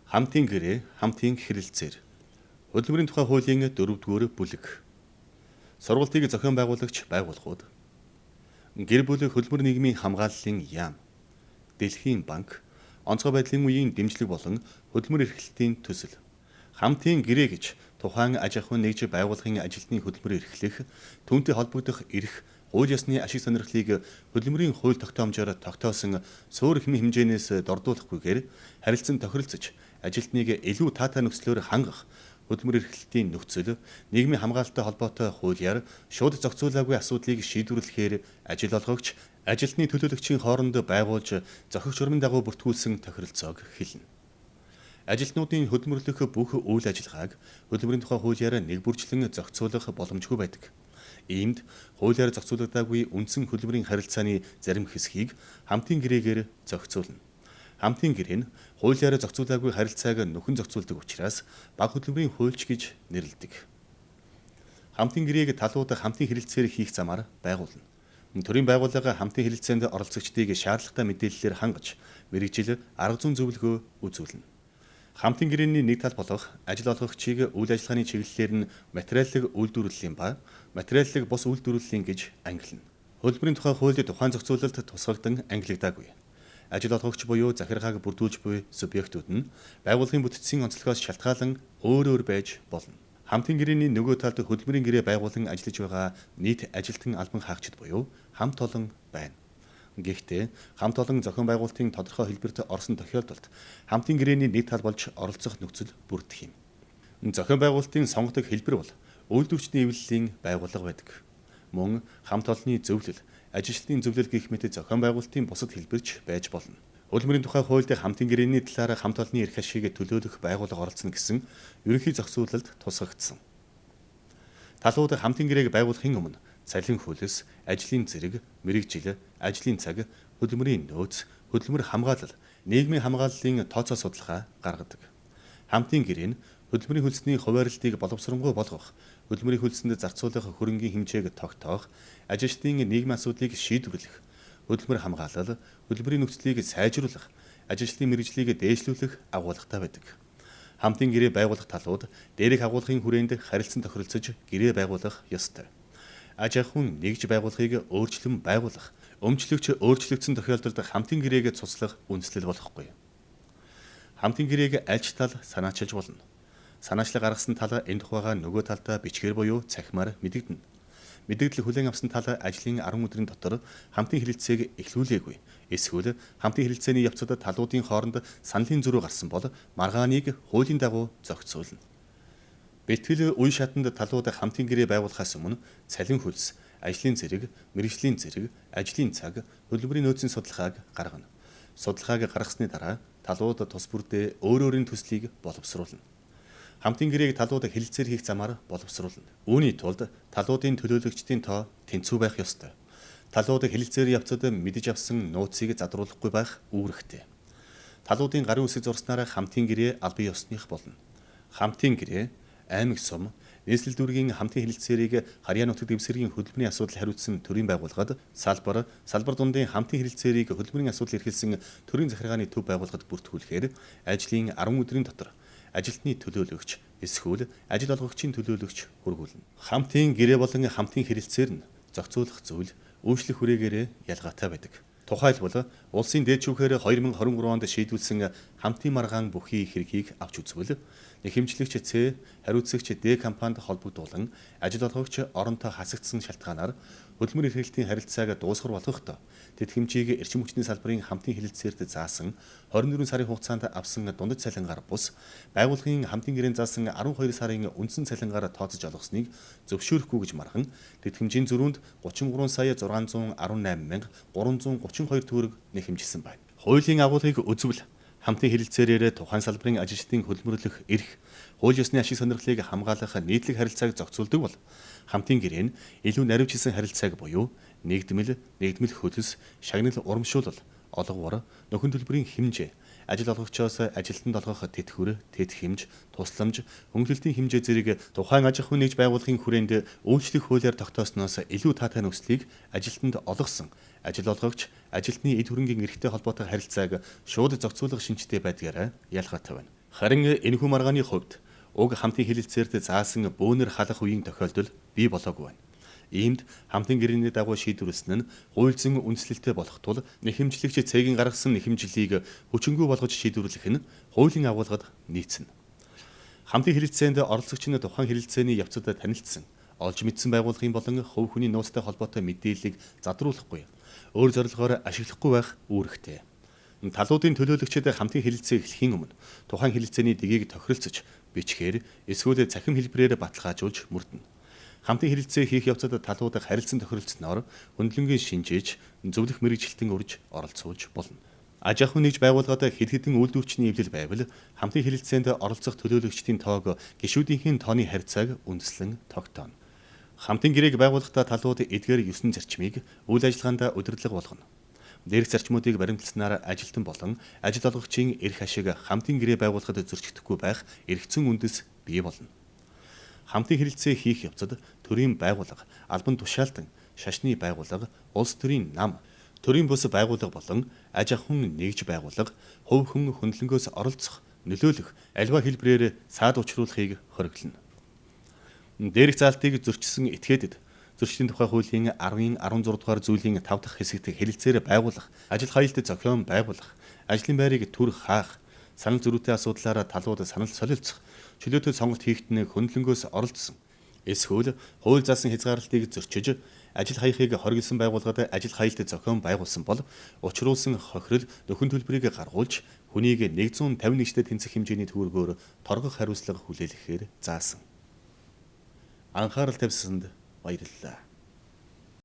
Хамтын гэрээ, хамтын хэрэлцээр. Хөдөлмөрийн тухай хуулийн 4-р бүлэг. Сургалтыг зохион байгуулагч байгууллагууд. Гэр бүл хөдөлмөр нийгмийн хамгааллын яам, Дэлхийн банк, онцгой байдлын үеийн дэмжлэг болон хөдөлмөр эрхлэлтийн төсөл. Хамтын гэрээ гэж тухайн аж ахуйн нэгж байгууллагын ажилтны хөдөлмөр эрхлэх, түүнтэй холбогдох эрх, хууль ёсны ашиг сонирхлыг хөдөлмөрийн хууль тогтоомжоор тогтоосон суур хэмжээнээс дордуулахгүйгээр харилцан тохиролцож ажилтныг илүү таатай нөхцлөөр хангах хөдөлмөр эрхлэлтийн нөхцөл, нийгмийн хамгаалалттай холбоотой хуулиар шууд зохицуулаагүй асуудлыг шийдвэрлэхээр ажил олгогч, ажилтны төлөөлөгчийн хооронд байгуулж зохих журмын дагуу бүртгүүлсэн тохиролцоог хэлнэ. Ажилтнуудын хөдөлмөрлөх бүх үйл ажиллагааг хөдөлмөрийн тухай хуулиар нэг бүрчлэн зохицуулах боломжгүй байдаг. Иймд хуулиар зохицуулагдаагүй үндсэн хөдөлмөрийн харилцааны зарим хэсгийг хамтын гэрээгээр зохицуулна. Хамтын гэрээ нь хуулиар зохицуулаагүй харилцааг нөхөн зохицуулдаг учраас бага хөдөлмөрийн хуульч гэж нэрлэдэг. Хамтын гэрээг талууд хамтын хэрэлцээр хийх замаар байгуулна. Төрийн байгууллага хамтын хэрэлцээнд оролцогчдыг шаардлагатай мэдээллээр хангаж, мэргэжил, арга зүйн зөвлөгөө үзүүлнэ. Хамтын гэрээний нэг тал болох ажил олгогчийг үйл ажиллагааны чиглэлээр нь материаллык үйлдвэрлэлийн ба материаллык бус үйлдвэрлэлийн гэж ангилна. Хөдөлмөрийн тухай хуульд тухайн зохицуулалт тусгагдан ангилагдаагүй. Ажил олгогч буюу захиргааг бүрдүүлж буй субъектууд нь байгууллагын бүтцийн онцлогоос шалтгаалan өөр өөр байж болно. Хамтын гэрээний нөгөө талд хөдөлмөрийн гэрээ байгуулан ажиллаж байгаа нийт ажилтан албан хаагчид буюу хамт олон байна. Гэхдээ хамт олон зохион байгуулалтын тодорхой хэлбэрт орсон тохиолдолд хамтын гэрээний нэг тал болж оролцох нөхцөл бүрдэх юм. Зохион байгуулалтын сонгодог хэлбэр бол үйлдвэрчдийн эвлэлийн байгууллага байдаг. Мөн хамт олонны зөвлөл, ажилчдын зөвлөл гэх мэт зохион байгуулалтын бусад хэлбэрч байж болно. Хөдөлмөрийн тухай хуульд хамтын гэрээний талаар хамт олонны эрх ашигыг төлөөлөх байгууллага оролцоно гэсэн ерөнхий зохицуулалт тусгагдсан. Талууд хамтын гэрээг байгуулахын өмнө цалин хөлс, ажлын зэрэг, мэргэжил, ажлын цаг, хөдөлмөрийн нөөц, хөдөлмөр хамгаалал, нийгмийн хамгааллын тооцоо судалгаа гаргадаг. Хамтын гэрээ нь хөдөлмөрийн хөлсний хуваарлтыг боловсронгуй болгох, хөдөлмөрийн хөлсөнд зарцуулах хөрөнгийн хэмжээг тогтоох, ажилчдын нийгмийн асуудлыг шийдвэрлэх, хөдөлмөр хамгаалал, хөдөлмөрийн нөхцөлийг сайжруулах, ажилчдын мэргэжлийг дээшлүүлэх агуулгатай байдаг. Хамтын гэрээ байгуулах талууд дээрх агуулгын хүрээнд харилцан тохиролцож гэрээ байгуулах ёстой. Аж ахуйн нэгж байгууллагыг өөрчлөн байгуулах, өмчлөгч өөрчлөгдсөн тохиолдолд хамтын гэрээг цуцлах үндслэл болохгүй. Хамтын гэрээг аль ч тал санаачилж болно. Санаачлал гаргасан тал энэ тухайгаа нөгөө талдаа бичгээр буюу цахимаар мэдэгдэнэ. Мэдэгдэл хүлээн авсан тал ажлын 10 өдрийн дотор хамтын хэрэлцээг эхлүүлээгүй. Эсвэл хамтын хэрэлцээний явцад талуудын хооронд саналын зөрүү гарсан бол маргааныг хуулийн дагуу зохицуулна. Бэлтгэл үе шатанд талууд хамтын гэрээ байгуулахаас өмнө цалин хөлс, ажлын зэрэг, мэргэжлийн зэрэг, ажлын цаг, хөдөлмөрийн нөөцийн судалгааг гаргана. Судалгааг гаргасны дараа талууд тус бүрдээ өөр өөрийн төслийг боловсруулна. Хамтын гэрээг талууд хэлэлцээр хийх замаар боловсруулна. Үүний тулд талуудын төлөөлөгчдийн тоо тэнцүү байх ёстой. Талууд хэлэлцээр явцад мэдэж авсан нууцыг задруулахгүй байх үүрэгтэй. Талуудын гарын үсэг зурснаар хамтын гэрээ албан ёсных болно. Хамтын гэрээ аймаг сум, нийслэл дүүргийн хамтын хэлэлцээрийг Харьяа нутаг дэвсгэрийн хөдөлмөрийн асуудал хариуцсан төрийн байгууллагад, салбар, салбар дундын хамтын хэлэлцээрийг хөдөлмөрийн асуудал эрхэлсэн төрийн захиргааны төв байгууллагад бүртгүүлэхээр ажлын 10 өдрийн дотор ажилтны төлөөлөгч эсвэл ажил олгогчийн төлөөлөгч хүргүүлнэ. Хамтын гэрээ болон хамтын хэлэлцээр нь зохицуулах зүйл, үйлчлэх хүргээгээрээ ялгаатай байдаг. Тухайлбал улсын дээд шүүхээр 2023 онд шийдвүлсэн хамтын маргаан бүхий хэргийг авч үзвэл нэхэмжлэгч С хариуцагч Д компанид холбогдуулан ажил олгогч оронтой хасагдсан шалтгаанаар хөдөлмөр эрхлэлтийн харилцааг дуусгар болгохдоо тэтгэмжийг эрчим хүчний салбарын хамтын хэлэлцээрт заасан 24 сарын хугацаанд авсан дундаж цалингаар бус байгууллагын хамтын гэрээнд заасан 12 сарын үндсэн цалингаар тооцож олгосныг зөвшөөрөхгүй гэж марган тэтгэмжийн зөрүүнд 33 сая 618 мянга 332 төгрөг нэхэмжилсэн байна. Хуулийн агуулгыг үзвэл хамтын хэлэлцээрээр тухайн салбарын ажилчдын хөдөлмөрлөх эрх, хууль ёсны ашиг сонирхлыг хамгаалах нийтлэг харилцааг зохицуулдаг бол хамтын гэрээ нь илүү наривчилсан харилцааг буюу нэгдмэл, нэгдмэл хөлс, шагнал урамшуулал, олговор, нөхөн төлбөрийн хэмжээ, ажил олгогчоос ажилтнанд олгох тэтгэвэр, тэтгэмж, тусламж, хөнгөлөлтийн хэмжээ зэрэг тухайн аж ахуйн нэгж байгууллагын хүрээнд үйлчлэх хуулиар тогтоосноос илүү таатай нөхцөлийг ажилтнанд олгосон ажил олгогч ажилтны эд хөрөнгийн эрхтэй холбоотой харилцааг шууд зохицуулах шинжтэй байдгаараа ялгаатай байна. Харин энэхүү маргааны хувьд уг хамтын хэлэлцээрт заасан бөөнөр халах үеийн тохиолдол бий болоогүй байна. Иймд хамтын гэрээний дагуу шийдвэрлэсэн нь хууль зүйн үндэслэлтэй болох тул нэхэмжлэгч цэгийн гаргасан нэхэмжлийг хүчингүй болгож шийдвэрлэх нь хуулийн агуулгад нийцнэ. Хамтын хэлэлцээнд оролцогч нь тухайн хэлэлцээний явцад танилцсан, олж мэдсэн байгууллагын болон хувь хүний нууцтай холбоотой мэдээллийг задруулахгүй, өөр зорилгоор ашиглахгүй байх үүрэгтэй. Талуудын төлөөлөгчид хамтын хэлэлцээ эхлэхийн өмнө тухайн хэлэлцээний дэгийг тохиролцож, бичгээр эсвэл цахим хэлбэрээр баталгаажуулж мөрдөнө. Хамтын хэлэлцээ хийх явцад талууд харилцан тохиролцсноор хөндлөнгийн шинжээж, зөвлөх мэргэжилтэн урьж оролцуулж болно. Аж ахуйн нэгж байгууллагад хэд хэдэн үйлдвэрчний эвлэл байвал хамтын хэлэлцээнд оролцох төлөөлөгчдийн тоог гишүүдийнхээ тооны харьцааг үндэслэн тогтооно. Хамтын гэрээг байгуулахдаа талууд эдгээр 9 зарчмыг үйл ажиллагаанд удирдлага болгоно. Дээрх зарчмуудыг баримтласнаар ажилтан болон ажил олгогчийн эрх ашиг хамтын гэрээ байгуулахад зөрчигдөхгүй байх эрх зүйн үндэс бий болно. Хамтын хэлэлцээ хийх явцад төрийн байгууллага, албан тушаалтан, шашны байгууллага, улс төрийн нам, төрийн бус байгууллага болон аж ахуйн нэгж байгууллага, хувь хүн хөндлөнгөөс оролцох, нөлөөлөх аливаа хэлбэрээр саад учруулахыг хориглоно. Дээрх заалтыг зөрчсөн этгээдэд зөрчлийн тухай хуулийн 10-ын 16 дугаар зүйлийн 5 дахь хэсэгт хэлэлцээр байгуулах, ажил хаялт зохион байгуулах, ажлын байрыг төр хаах, санал зөрүүтэй асуудлаараа талууд санал солилцох, чөлөөтэй сонголт хийхэд нь хөндлөнгөөс оролцсон. Эсвэл хууль заасан хязгаарлалтыг зөрчиж, ажил хаяхыг хориглосон байгууллагад ажил хаялт зохион байгуулсан бол учруулсан хохирол нөхөн төлбөрийг гаргуулж хүнийг 150 нэгжтэй тэнцэх хэмжээний төгрөгөөр торгох хариуцлага хүлээлгэхээр заасан. Анхаарал тавьсанд баярлалаа.